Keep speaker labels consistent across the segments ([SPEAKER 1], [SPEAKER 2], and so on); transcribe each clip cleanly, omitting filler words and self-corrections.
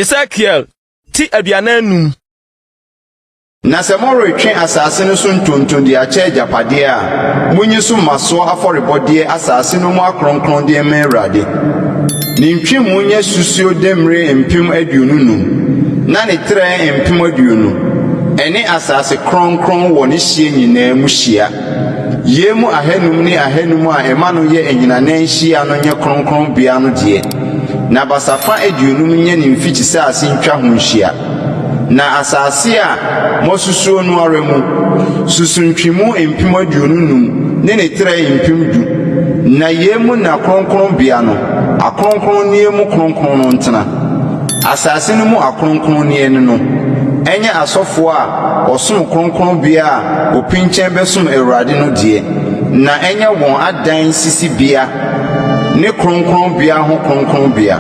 [SPEAKER 1] Hesekiel ti 45.
[SPEAKER 2] Na sɛ moretwe asase no so ntonto de akyɛ agyapadeɛ a, monyi so mmasoɔ afɔrebɔdeɛ asase no mu akronkronneɛ mma Awurade. Ne ntwemu nyɛ susuo demmire 25,000, na ne trɛ 20,000. Ɛne asase kronkron wɔ ne hyeɛ nyinaa mu hyia. Yei mu ahanum ne ahanum a ɛma no yɛ ahinanan hyia no nyɛ kronkronbea no deɛ, na basafa 50 nyɛ ne mfikyisase ntwa ho nhyia. Na asase a moasusuo no ara mu, susu ntwemu 25,000 ne ne trɛ 10,000, na yei mu na kronkronbea no, akronkronneɛ mu kronkron no ntena. Asase no mu akronkronneɛ ne no, ɛnyɛ asɔfoɔ a wɔsom kronkronbea a wɔpinkyɛn bɛsom Awurade no deɛ, na ɛnyɛ wɔn adan sisibea ne kronkronbea ho kronkronbea.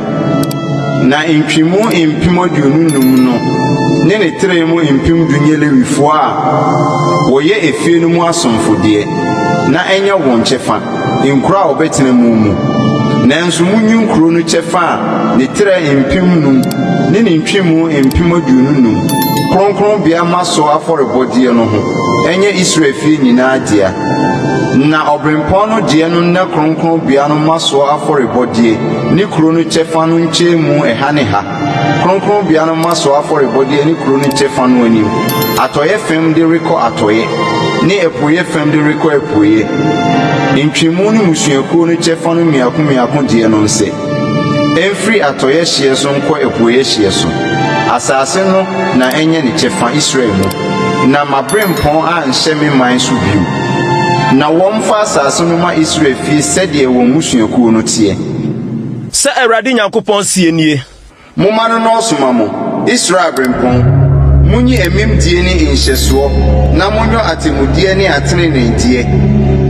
[SPEAKER 2] Na ntwemu 25,000 no ne ne trɛ mu 10,000 nyɛ Lewifoɔ a wɔyɛ efie no mu asomfo deɛ, na ɛnyɛ wɔn kyɛfa, nkuro a wɔbɛtena mu mu. Nanso munyi nkuro no kyɛfa a ne trɛ 5,000 ne ne ntwemu 25,000, kronkronbea mmasoɔ afɔrebɔdeɛ no ho, ɛnyɛ Israel fie nyinaa dea. Na ɔberempɔn no deɛ no nna kronkronbea no mmasoɔ afɔrebɔdeɛ ne kuro no kyɛfa no nkyɛn mu ɛha ne ha, kronkronbea no mmasoɔ afɔrebɔdeɛ ne kuro no kyɛfa no anim, atɔeɛ fam de rekɔ atɔeɛ, ne apueeɛ fam de rekɔ apueeɛ. Ntwemu ne mmusuakuo no kyɛfa no mmiako mmiako deɛ no nsɛ. Ɛmfiri atɔeɛ hyeɛ so nkɔ apueeɛ hyeɛ so. Asase no na ɛnyɛ ne kyɛfa Israel mu, na m'aberempɔn anhyɛ me man so bio. Na wɔmfa asase no ma Israel fie sɛdeɛ wɔn mmusuakuo no teɛ.
[SPEAKER 1] Sɛ Awurade Nyankopɔn seɛ nie.
[SPEAKER 2] Momma no nnɔɔso mma mo, Israel aberempɔn. Monyi amimdie ne nhyɛsoɔ, na monyɔ atemmudeɛ ne ateneneedeɛ.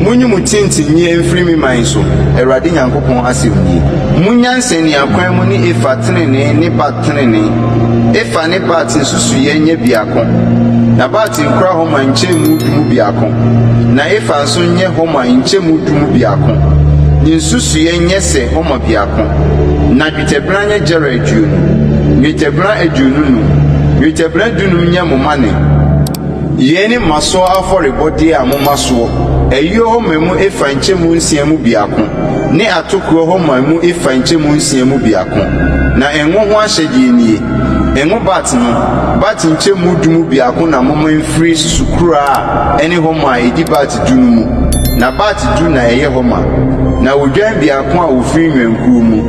[SPEAKER 2] Monyi mo tintinnyɛ mfiri me man so, Awurade Nyankopɔn asɛm nie. Monnya nsaniakwan mu ne efa tenenee ne bat tenenee. Efa ne bat nsusuiɛ nyɛ biako, na bat nkura homer nkyɛmu du mu biako, na efa nso nyɛ homer nkyɛmu du mu biako. Ne nsusuiɛ nyɛ sɛ homer biako. Na dwetɛbena nyɛ gera 20, nnwetɛbena 25, nnwetɛbena 15 nyɛ mo mane. Yei ne mmasoɔ afɔrebɔdeɛ a momma soɔ, ayuo homer mu efa nkyɛmu nsia mu biako, ne atokoɔ homer mu efa nkyɛmu nsia mu biako. Na ngo ho ahyɛdeɛ nie, Ngo bat no, bat nkyɛmu du mu biako na momma mfiri susukoraa a ɛne homer a ɛdi bat du no mu, na bat du na ɛyɛ homer. Na odwan biako a ofiri nnwankuo mu,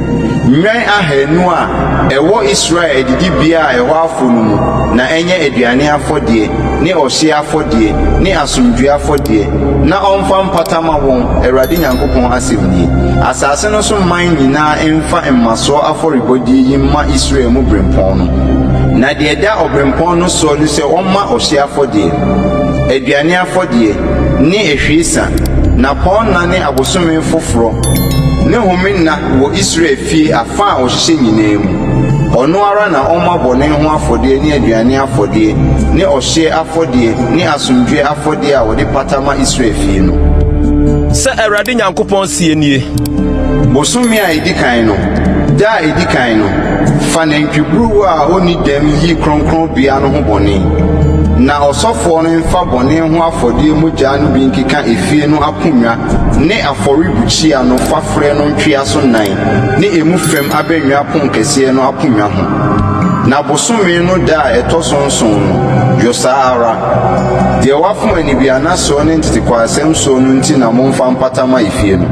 [SPEAKER 2] nnwan 200 a ɛwɔ Israel adidibea a ɛhɔ afɔ no mu, na ɛnyɛ aduane afɔdeɛ, ne ɔhyeɛ afɔdeɛ, ne asomdwoeɛ afɔdeɛ, na ɔmfa mpata ma wɔn, Awurade Nyankopɔn asɛm nie. Asase no so man nyinaa mfa mmasoɔ afɔrebɔdeɛ yi mma Israel mu berempɔn no. Na deɛ ɛda ɔberempɔn no soɔ ne sɛ ɔmma ɔhyeɛ afɔdeɛ, aduane afɔdeɛ, ne ahwiesa, nnapɔnna ne abosome foforɔ, ne home nna wɔ Israel fie afa a wɔhyehyɛ nyinaa mu. Ɔno ara na ɔmma bɔne ho afɔdeɛ ne aduane afɔdeɛ ne ɔhyeɛ afɔdeɛ ne asomdwoeɛ afɔdeɛ a wɔde pata ma Israel fie no.
[SPEAKER 1] Sɛ Awurade Nyankopɔn seɛ nie.
[SPEAKER 2] Bosome a edi kan no, da a edi kan no, fa nantwiburuwa a onni dɛm yi kronkronbea no ho bɔne. Na ɔsɔfoɔ no mfa bɔne ho afɔdeɛ mogya no bi nkeka efie no aponnwa ne afɔrebukyia no faferɛ no ntweaso nan ne emu fam abannwa ponkɛseɛ no aponnwa ho. Na bosome no da a ɛtɔ so nson no, yɔ saa ara. Deɛ wafom anibiannasoɔ ne ntetekwaasɛm soɔ no nti na momfa mpata ma efie no.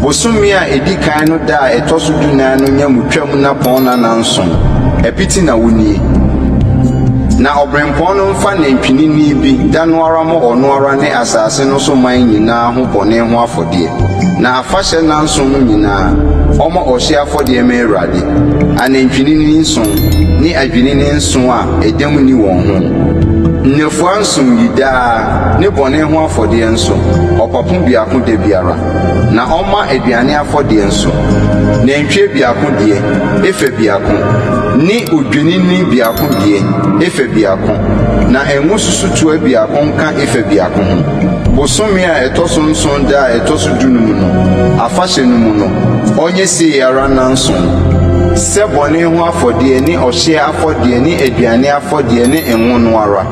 [SPEAKER 2] Bosome a edi kan no da a ɛtɔ so 14 no nyɛ mo twam nnapɔnna nnanson, apiti na wonnie. Na ɔberempɔn no mfa nantwinini bi da no ara mmɔ ɔno ara ne asase no so man nyinaa ho bɔne ho afɔdeɛ. Na afahyɛ nnanson no nyinaa, ɔmmɔ ɔhyeɛ afɔdeɛ mma Awurade, anantwinini nson ne adwennini nson a ɛdɛm nni wɔn ho. Nnafua nson yi daa, ne bɔne ho afɔdeɛ nso, ɔpapo biako da biara. Na ɔmma aduane afɔdeɛ nso, nantwie biako deɛ, efa biako, ne odwennini biako deɛ, efa biako, na ngo susutoa biako nka efa biako ho. Bosome a ɛtɔ so nson da a ɛtɔ so 15 no, afahyɛ no mu no, ɔnyɛ sei ara nnanson. Sɛ bɔne ho afɔdeɛ ne ɔhyeɛ afɔdeɛ ne aduane afɔdeɛ ne ngo no ara.